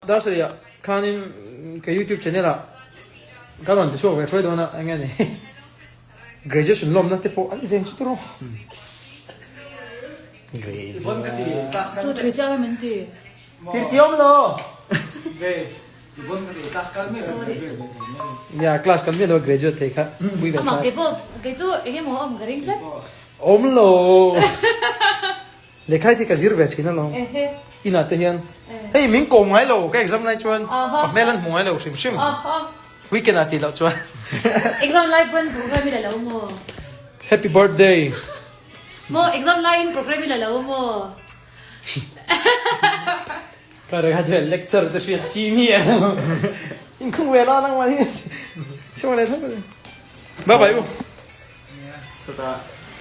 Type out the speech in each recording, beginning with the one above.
Dar sarih ah khanin ka youtube channel ah ka rawn ti chhuak ve thuai dawn a eng nge ni graduation lawmna te pawh an ni veng chu tawrh Chu thir chiah min ti. Thir chiah awm lo. Nia class kan miah lo graduate thei kha pui ve Amah kei pawh kei chu eng emaw awm ka ring tlat. Awm lo. Lehkha hi ka zir ve thin alawm. Inah te hian hei min kawm ngai lo ka exam lai chuan ka hmel an hmu ngai lo hrim hrim. Weekend ah tih loh chuan. Exam lai pawn program i la lo maw? Happy birthday. Maw exam laiin program i la lo maw? Ka reng a chuan lecture te hriat chi mi a lo. Inkhung ve la nangmah hi. Chhuak leh thawk. Bye bye u. Sawtah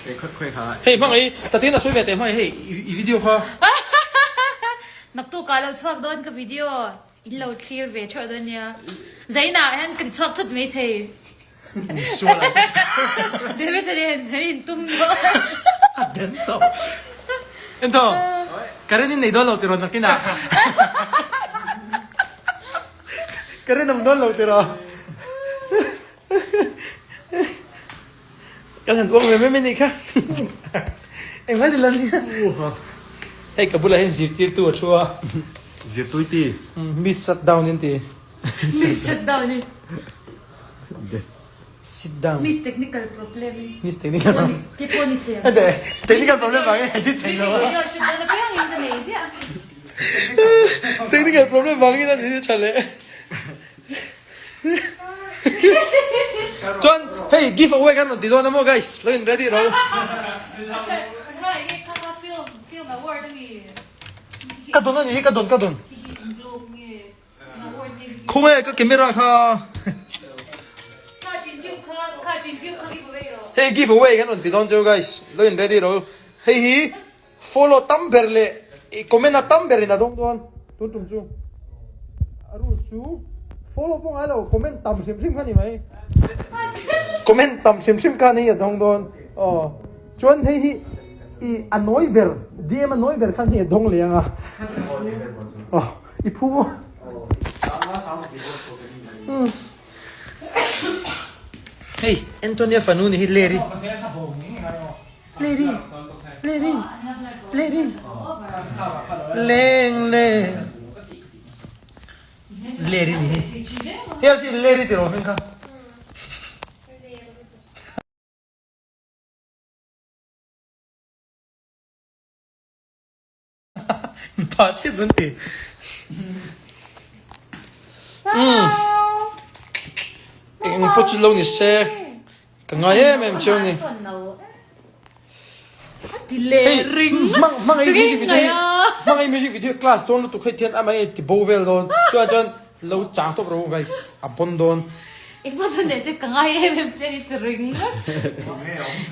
kei khawt khawi kha. Hei hmang ei tatin a sawi ve teh hmai hei i video kha. Naktuk ah lo chhuak dawn ka video in lo thlir ve theuh dawn nia. Zainah hian kan chhuak thut mai thei. Misual ang. David a nen kan in tum dawn. A den tawh. Ento Karen in nei dawn lo tiraw nakinah. Karen awm dawn lo tiraw. Kan han uang ve mai mai nih kha. Engmah ti lo nia. Hei ka bulah hian zirtirtu a thu a. Zirtui ti. Miss shut down in ti. Miss shut down in. Sit down. Miss technical problem in. Miss technical problem. Ti pawh ni thei ang. Technical problem vangin edit thei lo a. Video shut down apiang in ka nei ziah. Technical problem vangin a ni tha leh. Chuan hei give away kan rawn ti dawn a maw guys lo in ready ro. Ka dawn a ni hi ka dawn ka dawn. Khawnge ka camera kha. Hei give away kan rawn ti dawn cheu guys lo in ready ro. Hei hi Follow tam ber leh comment a tam ber in a dawng dawn tun tum chu a rules chu follow pawh ngai lo comment tam hrim hrim kha ni mai comment tam hrim hrim khan hei a dawng dawn aw chuan hei hi i a nawi ber DM a nawi ber khan hei a dawng leh ang a aw i phu maw hei Antonia fanu ni hi leri Lady, lady, lady, leng leng. Lady ni hi. Hei si lady ti ro hming kha. Pa chit run ti. Eng pawh chu lo ni se ka ngai em em cheu ni. Hei hmang hmang ei music video hi hmang ei music video class dawn lutuk hei thian amah hi ti bo vel dawn chuan chuan lo chang tawp rawh u guys a bon dawn. Eng pawh chu ni se ka ngai em em che ni ti ring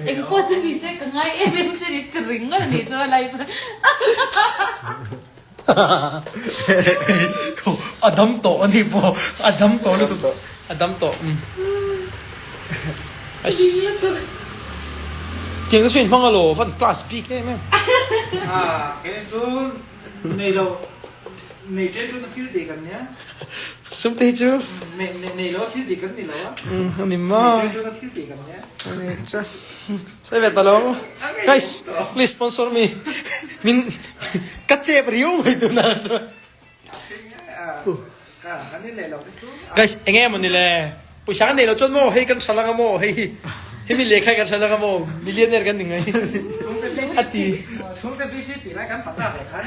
eng pawh chu ni se ka ngai em em che ni ti ring a ni chu a live. A dam tawh a ni pawh a dam tawh lutuk a dam tawh Tiang te chu in hmang alo van class bik em em. Kei chu nei lo nei chen chu na thil tih kan nia. Sum te hi chu. Nei nei lo thil tih kan ni lo a. Ani ma. Nei chen chu na thil tih kan nia. Ani cha. Sai ve ta lo. Guys, please sponsor me. Min ka chep riau mai tuna chuan. Guys, enge maw ni le? Pawisa kan nei lo chuan maw hei kan tha lang a maw hei hi hemi lehkha hi kan tha lang a maw millionaire kan ni ngai a ti. Chhungte BC tih lai kan pata ve khan.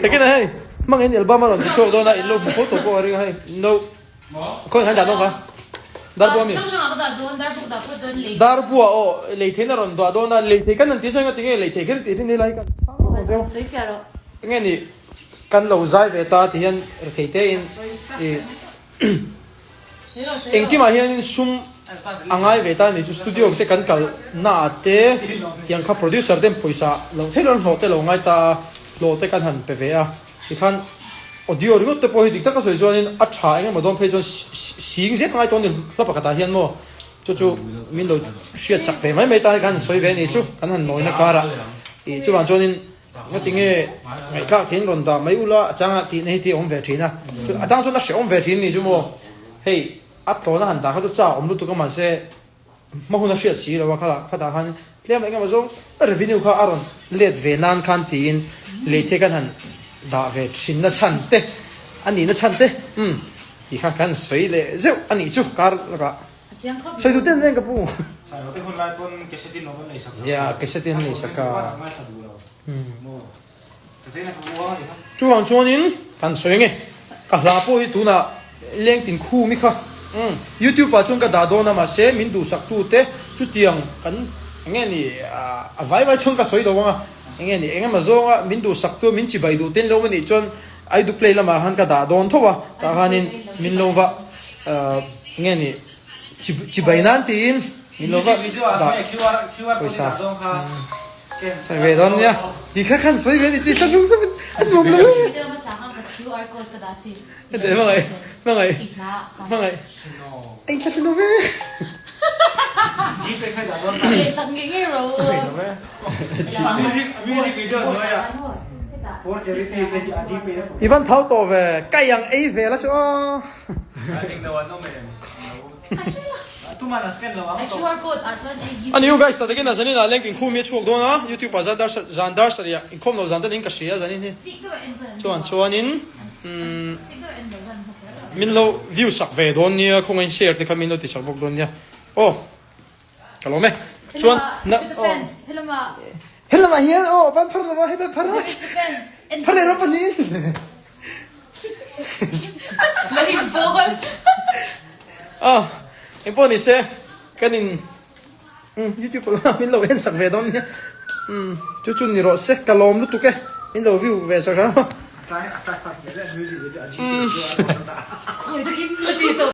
Takin a hei hmang in album a rawn ti chhuak dawn a in lo hmu fo tawh pawh a ring a hei no khawi khan dah dawn kha darbua mi darbua aw lei theiin a rawn dah dawn a lei thei kan han ti chuan tinge lei thei kher tih thin helai kan chhang enge ni kan lo zai ve ta ti hian rethei te in i Engkimah hianin sum a ngai ve ta a ni chu studio te kan kal naah te tiang kha producer ten pawisa lo theih lo an hlawh te lo ngai ta a hlawh te kan han pe ve a tikhan Audio ringawt te pawh hi dik taka sawi chuanin a tha eng emaw dawn phei chuan sing zet ngai tawh a ni hla pakhatah hian maw chu chu min lo hriat sak ve mai mai ta hi khan sawi ve a ni chu kan han nawina karah ih chuvang chuanin ngati nge ngaihthlak hian rawn dah mai ula a changa tihna hi te a awm ve thin a chu a tang chuan a hrehawm ve thin a ni chu maw hei a tlawn a han dah kha chu chak awm lutuk a mahse Hma hun a hriat si lo a, kha khatah khan tlem eng emaw zawng revenue kha a rawn let ve nan khan tiin lei kan han dah ve thin na chhan te a nih na chhan te umm tih kha kan sawi leh zeuh a nih chu kar lakah sawi duh ten reng ka pu. Nia cassette in nei sak a. Chuvang chuanin kan sawi ange, ka hla pawh hi tunah lengtin khu mi kha umm youtube ah chuan ka dah dawn a mahse min duhsak tu te chutiang kan enge ni a vai vai chuan ka sawi lo anga enge ni eng emaw zawnga min duhsak tu min chibai duh ten lo anih chuan I do play lamah khan ka dah dawn tho a tah khanin min lo va enge ni chibai nan tiin min lo va dah pawisa. Sawi ve dawn nia. Ti kha khan sawi ve ni chu i thlahrung deuh in a nuam lo e. Video hmasa khan ka QR code ka dah si. Hete hmangaih hmangaih hmangaih a in thlahrung lo ve. Leh sak ngei ngei ro. I van thau tawh ve kai ang ei ve la chu aw. A ni u guys ta takin a zanin ah lengtin khum hi a chhuak dawn a youtube ah zan dar zan dar sarih ah inkhawm lo zan tanin ka hria zanin hi chuan chuanin umm min lo view sak ve dawn nia khawngaih share te kha min lo ti sak bawk dawn nia aw ka lawm e chuan na helamah hian aw van phar lova heta phar phar leh rawh pahnih Ah, engpawh ni se kan in youtube ah min lo en sak ve dawn nia umm chu chu ni rawh se ka lawm lutuk e min lo view ve sak hram a.